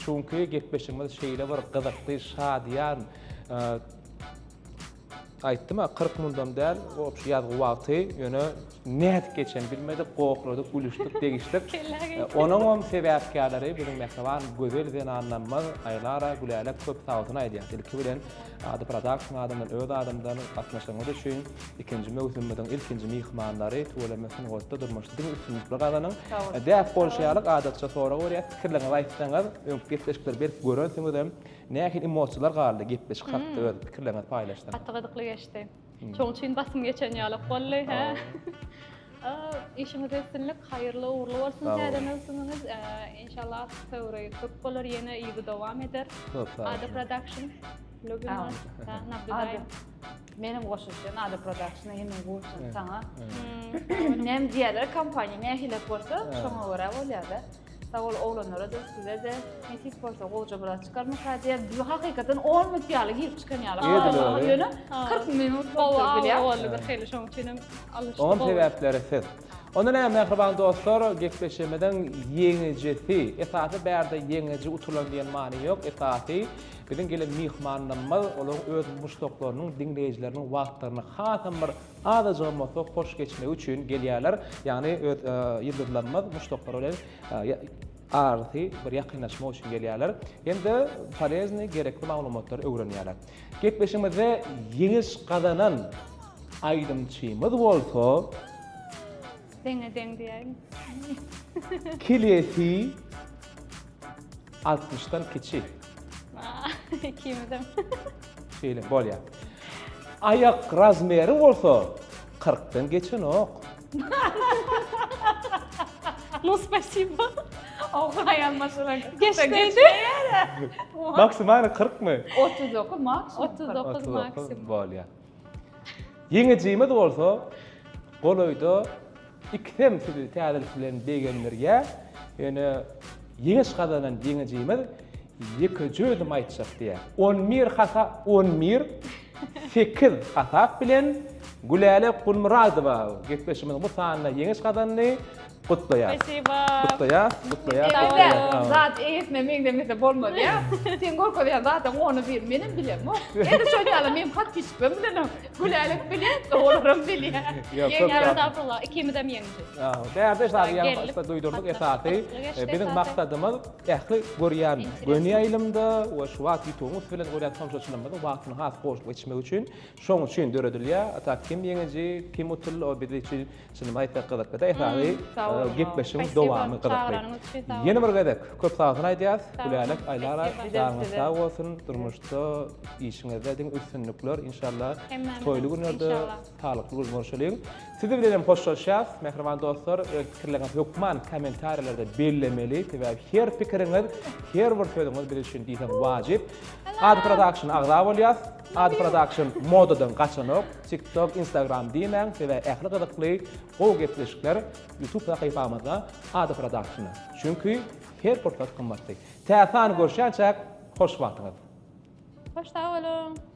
Speaker 1: çünki gepleşigimiz şeýle bir gyzykly, şadyýan, aýtdym-a, 40 mundam däl, obşi ýazgy wagty, ýöne nädip geçenini bilmedik, gohladyk, gülüşdik, degişdik. Onuňam sebäpkärleri biziň mähriban gözel zenanlarymyz Aýlara, Gülälek köp sagbolsun aýdýas. Ilki bilen Ady Production adyndan öz adymdan gatnaşygyňyz üçin ikinji möwsümimiziň ilkinji myhmanlary tüweleme sungatda durmuşda diňe üstünlikler gazanyň. Däp bolşy ýaly adatça sorag berýäs pikirleriňizi aýtsaňyz öňki gepleşikleri berk görensiňizem nähili emosiýalar galdy gepleşik hakda öz pikirleriňizi paýlaşsaňyz.
Speaker 2: Gaty gyzykly geçdi. Şoň üçin basym geçen ýalak boldy hä. Işiňizde üstünlik, haýyrly ugurly bolsun täze möwsümiňiz. Inşallah höwri köp bolar ýene yzy dowam eder.
Speaker 1: Köp sag
Speaker 2: Ada Production. Lubim was. Da, nablýudaýym.
Speaker 3: Menem goşulyşýan Ada Productiona hemem goşulyşýan saňa. Näme diýerler kompaniýa nähilek bolsa şoňa görä bolýar-da. Sag bol oglanlara-da size-de nesip bolsa gowja bir zat çykarmyka diýen. Biz hakykatdan 10 minut ýaly girip çykan ýaly.
Speaker 1: Edil öyle.
Speaker 3: Ýöne 40 minut boldy bilýän.
Speaker 2: Gowy boldy bir hili şoň üçin hem alyşdy.
Speaker 1: Oňam sebäpleri siz. Onda näme mähriban dostlar gepleşigimiziň ýeňijisi esasy bärde ýeňiji utulan diýen many ýok esasy biziň gelen myhmanlarymyz olaryň öz muşdaklarynyň diňleýjileriniň wagtlaryny hasam bir azajygam bolsa hoş geçmegi üçin gelýärler. Ýagny öz ýyldyzlarymyz muşdaklary bilen arasy bir ýakynlaşmak üçin gelýärler. Hem-de poleznyý gerekli maglumatlary öwrenýärler. Gepleşigimizde ýeňiş gazanan aýdymçymyz bolsa
Speaker 2: Deňe deň diýäýiň.
Speaker 1: Kilesi altmyşdan kiçi.
Speaker 2: Ikimizem.
Speaker 1: Şeýle bolýar. Aýak razmeri bolsa kyrkdan geçenok.
Speaker 2: Nu spasibo.
Speaker 3: Okaýan maşgala.
Speaker 2: Geçseýdi.
Speaker 1: Maksimalny 40 my?
Speaker 3: 39 maksimum.
Speaker 2: 39 maksimum.
Speaker 1: Bolýar. Ýeňijimiz bolsa golaýda ikisem sizi täzelik bilen begendirýär. Ýöne ýeňiş gazanan ýeňijimiz ýekeje özüm aýtjak diýýär. On bir hasa on bir sekiz hasap bilen Gülälek Gulmyradowa gepleşigimiziň bu sanynda ýeňiş gazandy. Gutlaýas.
Speaker 2: Spasiba.
Speaker 1: Gutlaýas, gutlaýas.
Speaker 3: Elde zat eýesine meňzemese bolmaz ýa. Sen görkezýän zadyň ony bir menem bilemok. Indi şol ýaly men podpisçiklerim bilenem. Gülälek bilýär, olaram bilýär.
Speaker 1: Ýok, köp
Speaker 2: Ýeňýär
Speaker 1: zat.
Speaker 2: estagfurullah, ikimizem ýeňiji.
Speaker 1: Bärde zady ýaňy
Speaker 2: Gelip,
Speaker 1: başda duýdurdyk
Speaker 2: hatda
Speaker 1: esasy.
Speaker 2: gyzykly geçdi
Speaker 1: Biziň
Speaker 2: esasy.
Speaker 1: maksadymyz ähli görýän
Speaker 2: Interesno.
Speaker 1: göni ýaýlymda we şu wagt ýutubyň üsti bilen görýän tomaşaçylarymyzyň wagtyny has goşup geçmegi üçin şoň üçin döredilýär. A tak kim ýeňiji, kim utuldy o biz üçin Çynymy aýtsak gyzyklyda esasy gepleşigiň dowamy gyzykly. Ýene bir gezek köp sagbolsun aýdýas. Gülälek Aýlara janyňyz sag bolsun. Durmuşda işiňizde diňe üstünlikler inşallah. Toýly günlerde saglykly bolup görüşeliň. Sizi bilen hem hoşlaşýas. Mähriban dostlar öz pikirleriňizi hökman kommentariýalarda bellemeli. Sebäbi her pikiriňiz, her bir sözüňiz biz üçin diýseň wajyp. Ady Production agza bolýas. Ady Production modadan gaçanok. TikTok, Instagram diýmäň, sebäbi ähli gyzykly, gowy gepleşikler YouTube sahypamyzda Ady Production-da. Çünki her pursat gymmatly. Täze sany görüşýänçäk, hoş wagtyňyz!
Speaker 2: Hoş sag boluň!